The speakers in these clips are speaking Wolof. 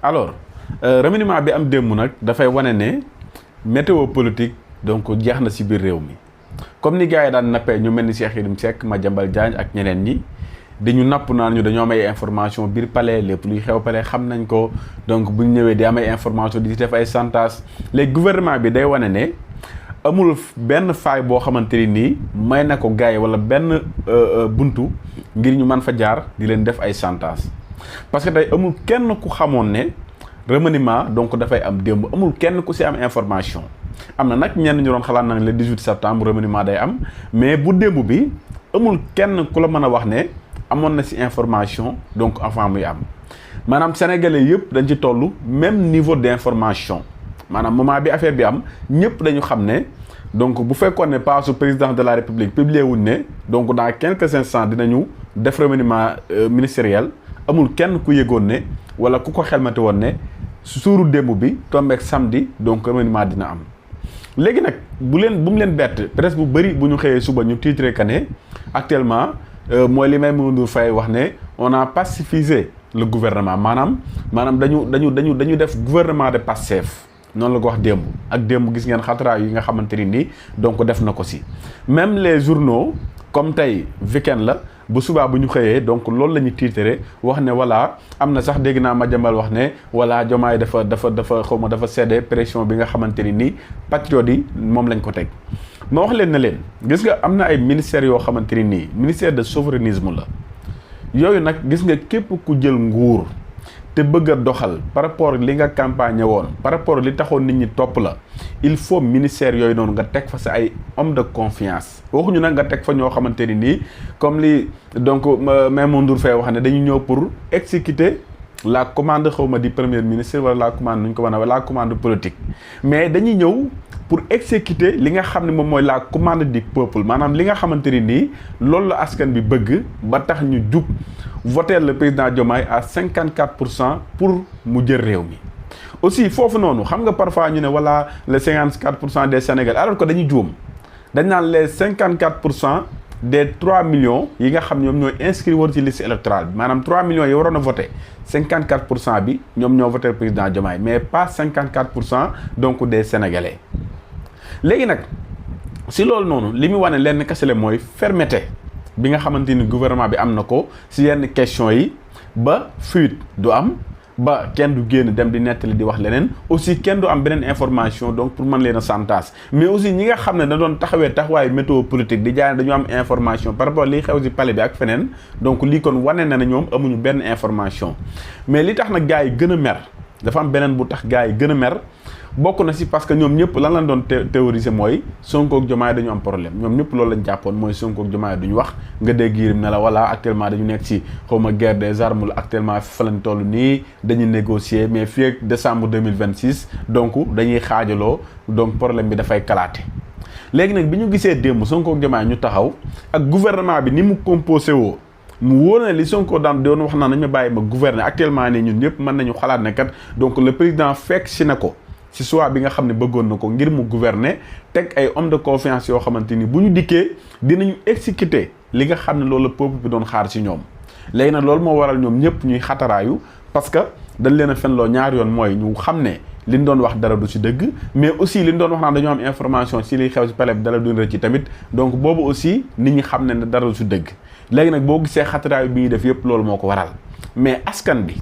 alors remaniement bi am démb nag dafay wane ne météo politique donc jeex na ci biir réew mi comme ni gars yi daan nappee ñu mel ni Cheikh Yérim Seck Madiambal Diagne ak ñeneen ñi dañu napp naan ñu dañoo am ay information biir palais lépp luy xew palais xam nañ ko donc bu ñu ñëwee di am ay information di def ay chantage léegi gouvernement bi day wane ne amul benn faay boo xamante ni nii may na ko gars yi wala benn buntu ngir ñu mën fa jaar di leen def ay chantage parce que tey amul kenn ku xamoon ne remaniement donc dafay am démb amul kenn ku ci am information am na nag ñenn ñu doon xalaat nag le 18 septembre remaniement day am mais bu démb bi amul kenn ku la mën a wax ne amoon na ci information donc avant muy am maanaam sénégalais yëpp dañ ci toll même niveau d'information maanaam moment bi affaire bi am ñëpp dañu xam ne donc bu fekkoon ne paasu président de la république publié wuñ ne donc dans quelques instants dinañu def remaniement ministériel amul kenn ku yëgoon ne wala ku ko xelmate woon ne suuru démb bi tombeek samedi donc remaniement dina am léegi nag bu mu leen bett presse bu bëri bu ñu xëyee suba ñu titré que ne actuellement mooy li Maïmouna Faye wax ne on a pacifié le gouvernement maanaam dañu def gouvernement de Pastef noonu la ko wax démb ak démb gis ngeen xatara yi nga xamante ni nii donc def na ko si même les journaux comme tey weekend la bu subaa bu ñu xëyee donc loolu la ñu tiitere wax ne voilà am na sax dégg naa Madiambal wax ne voilà Diomaye dafa xawma dafa cédé pression bi nga xamante ni nii patriote yi moom lañ ko teg ma wax leen ne leen gis nga am na ay ministères yoo xamante ni nii ministère de souverainisme la yooyu nag gis nga képp ku jël nguur te bëgg a doxal par rapport li nga campagne woon par rapport li taxoon nit ñi topp la il faut ministère yooyu noonu nga teg fa sa ay homme de confiance waxuñu nag nga teg fa ñoo xamante ni nii comme li donc Maïmouna Faye wax ne dañu ñëw pour exécuter la commande xawma di premier ministre wala la commande nu ñu ko mën a wala la commande politique mais dañuy ñëw pour exécuter li nga xam ne moom mooy la commande du peuple maanaam li nga xamante ni nii loolu la askan bi bëgg ba tax ñu jug voter le président Diomaye à 54% pour mu jël réew mi aussi foofu noonu xam nga parfois ñu ne voilà les 54% des Sénégalais alors que dañuy juum dañ naan les 54% des 3 millions yi nga xam ñoom ñooy inscrire woon ci liste électorale bi maanaam 3 millions yi waroon a voté 54% bi ñoom ñoo voté président Diomaye mais pas 54% donc des Sénégalais léegi nag si loolu noonu li mu wane lenn kese la mooy fermeté bi nga xamante ni gouvernement bi am na ko si yenn question yi ba fuite du am ba kenn du génn dem di nettali di wax leneen aussi kenn du am beneen information donc pour mën leen a chantage mais aussi ñi nga xam ne da doon taxawaayu météo politique di jaay ne dañu am information par rapport liy xew si palais bi ak feneen donc lii kon wane na ne ñoom amuñu benn information mais li tax nag gars yi gën a mer dafa am beneen bu tax gars yi gën a mer bokk na si parce que ñoom ñëpp lan lañ doon théoriser mooy Sonko ak Diomaye dañu am problème ñoom ñëpp loolu lañ jàppoon mooy Sonko ak Diomaye duñu wax nga dégg Yérim ne la voilà actuellement dañu nekk ci xawma guerre des armes actuellement fa lañ toll nii dañuy négocier mais fii ak décembre 2026 donc dañuy xaajaloo donc problème bi dafay kalaate léegi nag bi ñu gisee démb Sonko ak Diomaye ñu taxaw ak gouvernement bi ni mu composé woo mu wóor na li Sonko daan doon wax naa nañ ma bàyyi ma gouverner actuellement nii ñun ñëpp mën nañu xalaat ne kat donc le président fekk si na ko ci choix bi nga xam ne bëggoon na ko ngir mu gouverner teg ay homme de confiance yoo xamante ni bu ñu dikkee dinañu exécuter li nga xam ne loolu la peuple bi doon xaar ci ñoom léegi nag loolu moo waral ñoom ñëpp ñuy xataraayu parce que dañ leen a fenloo ñaar yoon mooy ñu xam ne liñ doon wax dara du ci dëgg mais aussi liñ doon wax naan dañoo am information ci liy xew ci palais bi dara du rëcc ci tamit donc boobu aussi nit ñi xam ne dara du ci dëgg léegi nag boo gisee xataraayu bi ñuy def yëpp loolu moo ko waral mais askan bi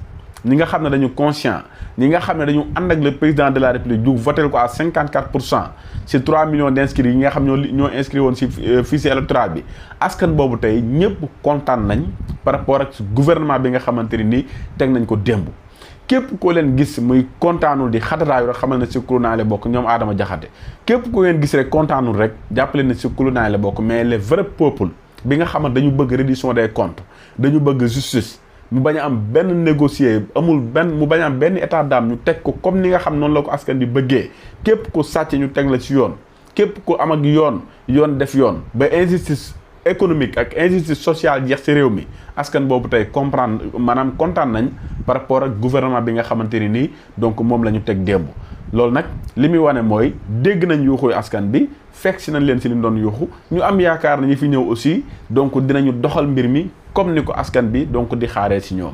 ñi nga xam ne dañu conscient ñi nga xam ne dañu ànd ak le président de la république ju voté ko à 54% ci 3 millions d'inscrits yi nga xam ñoo inscrit woon ci fichier électoral bi askan boobu tey ñëpp kontaan nañ par rapport ak gouvernement bi nga xamante ni teg nañ ko démb képp koo leen gis muy kontaanul di xataraayu rek xamal na ci kuréel la bokk ñoom Adama Diakhaté képp koo leen gis rek kontaanul rek jàppale na ci kuréel la bokk mais le vrai peuple bi nga xamante dañu bëgg reddition des comptes dañu bëgg justice mu bañ a am benn négocier mu bañ a am benn état d'âme ñu teg ko comme ni nga xam noonu la ko askan bi bëggee képp ko sàcc ñu teg la ci yoon képp ko am ak yoon def yoon ba injustice économique ak injustice sociale jeex ci réew mi askan boobu tey comprendre maanaam kontaan nañ par rapport ak gouvernement bi nga xamante ni nii donc moom la ñu teg démb loolu nag li muy wane mooy dégg nañ yuuxuy askan bi fekk si nañ leen si li doon yuuxu ñu am yaakaar na ñi fi ñëw aussi donc dinañu doxal mbir mi comme ni ko askan bi donc di xaaree ci ñoom